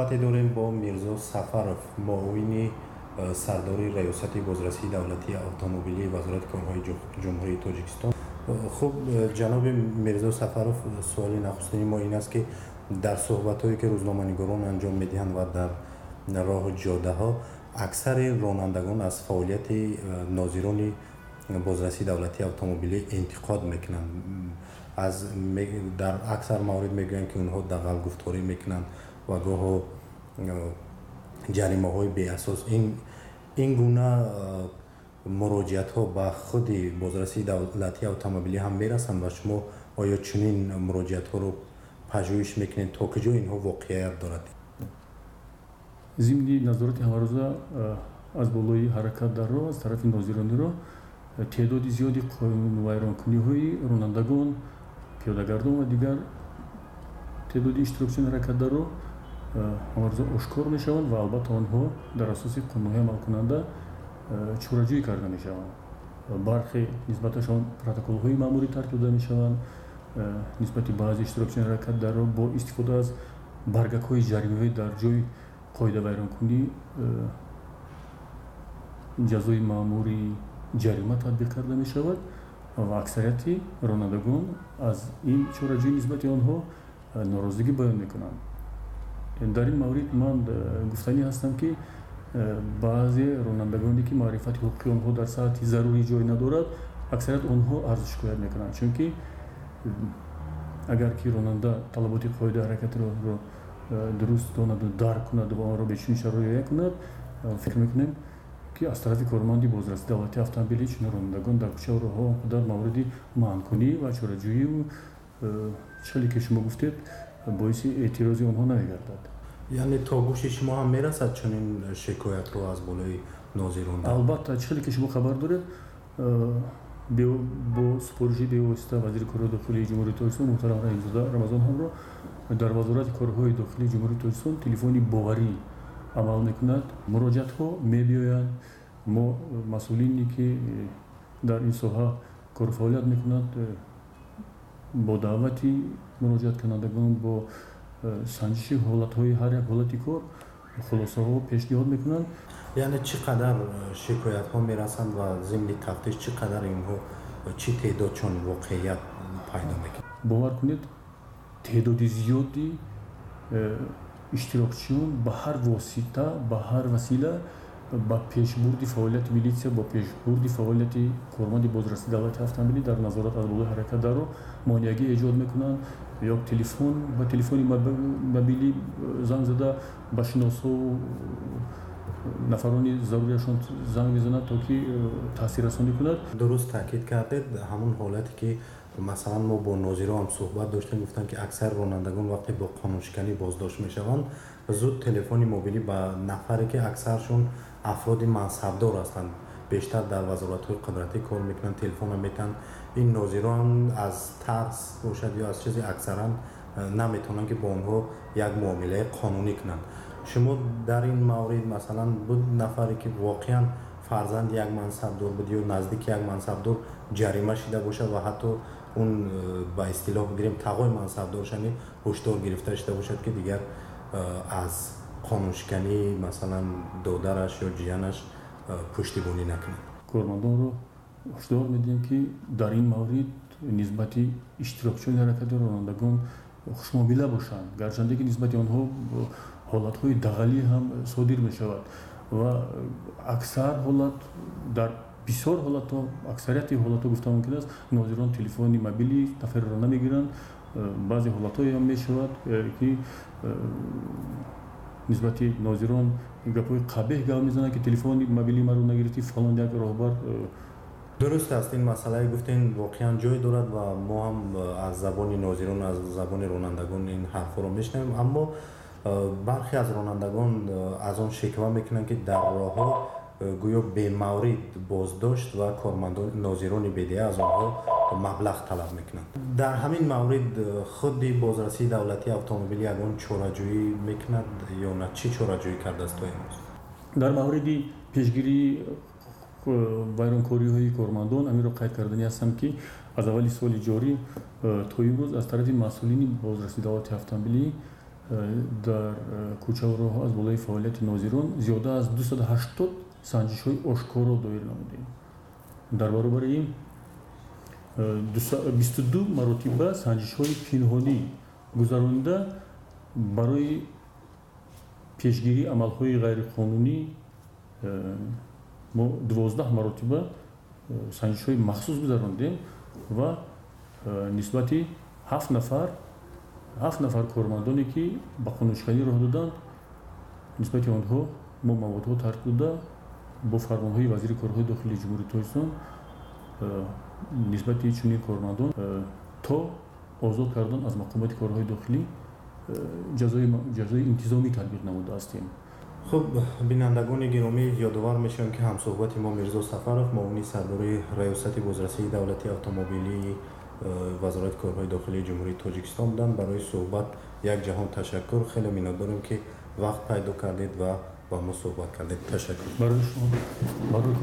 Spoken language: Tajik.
Суҳбате дорем бо Мирзо Сафаров, муовини сардори Раёсати бозрасии давлатии автомобилии Вазорати корҳои Ҷумҳурии Тоҷикистон. Хуб, ҷаноби Мирзо Сафаров, суоли нахустини мо ин аст, ки дар суҳбатҳое, ки рӯзноманигорон анҷом медиҳанд ва дар роҳу ҷодаҳо, аксари ронандагон аз фаъолияти нозирони бозрасии давлатии автомобилӣ интиқод мекунанд. Аз дар аксар маврид мегӯянд, ки онҳо дағалгуфторӣ мекунанд ва гоҳо ҷаримаҳои беасос. Ин гуна муроҷиатҳо ба худи бозрасии давлатии автомобилӣ ҳам мерасанд ва шумо оё чунин муроҷиатҳоро пажӯҳиш мекунед, то куҷо инҳо воқеият дорад? Зимни назорати ҳамарӯза аз болои ҳаракат дар роҳ аз тарафи нозирони роҳ, теъдоди зиёди қонунвайронкуниҳои ронандагон, пиёдагардон ва дигар теъдоди иштирокчиёни ҳаракат дар роҳ ҳамарӯза ошкор мешаванд ва албатта онҳо дар асоси қонунҳои амалкунанда чораҷӯӣ карда мешаванд. Бархе нисбаташон протоколҳои маъмурӣ тартиб дода мешаванд. Нисбати баъзе иштирокчиёни ҳаракат дар роҳ бо истифода аз баргакҳои ҷаримавӣ дар ҷои қоидавайронкунӣ ҷазои маъмурӣ ҷарима татбиқ карда мешавад ва аксарияти ронандагон аз ин чораҷӯӣ нисбати онҳо норозигӣ баён мекунанд. Дар ин маврид ман гуфтанӣ ҳастам, ки баъзе ронандагоне, ки маърифати ҳуқуқии онҳо дар сатҳи зарурӣ ҷой надорад, аксарият онҳо арзу шикоят мекунанд, чунки агар ки ронанда талаботи қоидаи ҳаракатро дуруст донаду дарк кунад ва онро бечунин шароит риоя кунад, фикр мекунем, ки аз тарафи корманди бозрасии давлатии автомобилӣ чунин ронандагон дар кӯчаву роҳҳо он қадар мавриди манъкунӣ ва чораҷӯию, чӣ ки шумо гуфтед, боиси эътирози онҳо намегардад. Яъне то гӯши шумо ҳам мерасад чунин шикоятҳо аз болои нозирон? Албатта, чӣ хеле ки шумо хабар доред, бо супориши бевосита вазири корҳои дохилии Ҷумҳурии Тоҷикистон муҳтарам Раҳимзода Рамазон ҳамро дар Вазорати корҳои дохилии Ҷумҳурии Тоҷикистон телефони боварӣ амал мекунад. Муроҷиатҳо мебиёянд. Мо, масъулине, ки дар ин соҳа кору фаъолият мекунанд, бо даъвати муроҷиаткунандагон, бо санҷиши ҳолатҳои ҳар як ҳолати кор хулосаҳо пешниҳод мекунанд. Яъне чӣ қадар шикоятҳо мерасанд ва зимни тафтиш чӣ қадар инҳо, чӣ теъдодшон воқеият пайдо мекунад? Бовар кунед, теъдоди зиёди иштирокчиён ба ҳар восита, ба ҳар васила ба пешбурди фаъолияти милитсия, ба пешбурди фаъолияти корманди бозрасии давлати автомобилӣ дар назорат аз болои ҳаракат дар роҳ монеагӣ эҷод мекунанд ё телефон ба телефони мобилӣ занг зада, ба шиносову нафарони заруриашон занг мезанад, то ки таъсиррасонӣ кунад. Дуруст таъкид кардед. Ҳамон ҳолате, ки масалан мо бо нозиро ҳам суҳбат доштем, гуфтанд, ки аксар ронандагон вақте бо қонуншиканӣ боздошт мешаванд, зуд телефони мобилӣ ба нафаре, ки аксаршон афроди мансабдор ҳастанд, бештар дар вазоратҳои қудратӣ кор мекунанд, телефонро метаҳанд. Ин нозирон аз тарс бошад ё аз чизе, аксаран наметавонанд, ки бо онҳо як муомилаи қонунӣ кунанд. Шумо дар ин маврид, масалан, буд нафаре, ки воқеан фарзанди як мансабдор буд ё наздики як мансабдор, ҷарима шида бошад ва ҳатто он ба истилоҳ бигирем, тағои мансабдоршани ҳушдор гирифта шуда бошад, ки дигар аз қонуншиканӣ, масалан, додараш ё ҷиянаш пуштибонӣ накунад? Кормандонро ҳушдор медиҳем, ки дар ин маврид нисбати иштирокчиёни ҳаракати ронандагон хушмуомила бошанд, гарчанде ки нисбати онҳо ҳолатҳои дағалӣ ҳам содир мешавад. Ва аксар ҳолат, дар бисёр ҳолатҳо, аксарияти ҳолатҳо гуфта мумкин аст, нозирон телефони мобилӣ нафарро намегиранд. Баъзе ҳолатҳое ҳам мешавад, ки нисбати нозирон гапҳои қабеҳ гап мезананд, ки телефони мобилии маро нагирифтӣ, фалон як роҳбар. Дуруст аст, ин масъалае гуфтем воқеан ҷой дорад ва мо ҳам аз забони нозирон, аз забони ронандагон ин ҳарфҳоро мешунавем, аммо бархе аз ронандагон аз он шиква мекунанд, ки дар роҳҳо гӯё бемаврид боздошт ва кормандон, нозирони БДА аз онҳо маблағ талаб мекунанд. Дар ҳамин маврид худи бозрасии давлатии автомобилӣ ягон чораҷӯӣ мекунад ё на? Чӣ чораҷӯӣ кардааст то имрӯз? Дар мавриди пешгирии вайронкориҳои кормандон аминро қайд карданӣ ҳастам, ки аз аввали соли ҷорӣ то имрӯз аз тарафи масъулини бозрасии давлати автомобилӣ Дар кӯчаву роҳҳо аз болои фаъолияти нозирон зиёда аз 280 санҷишҳои ошкоро доир намудем. Дар баробари ин 22 маротиба санҷишҳои пинҳонӣ гузаронида, барои пешгирии амалҳои ғайриқонунӣ мо 12 маротиба санҷишҳои махсус гузарондем ва нисбати ҳафт нафар кормандоне, ки ба қонуншиканӣ роҳ доданд, нисбати онҳо мо маводҳо тартиб дода, бо фармонҳои вазири корҳои дохилии Ҷумҳурии Тоҷикистон нисбати чунин кормандон то озод кардан аз мақомоти корҳои дохилӣ ҷазои интизомӣ татбиқ намудаастем. Хуб, бинандагони гиромӣ, ёдовар мешавем, ки ҳамсӯҳбати мо Мирзо Сафаров, муовини сардори Раёсати бозрасии давлатии автомобилии Вазорати корҳои дохилии Ҷумҳурии Тоҷикистон буданд. Барои суҳбат як ҷаҳон ташаккур. Хеле миннатдорем, ки вақт пайдо кардед ва ба мо суҳбат кардед. Ташаккур. Барои шумо барои.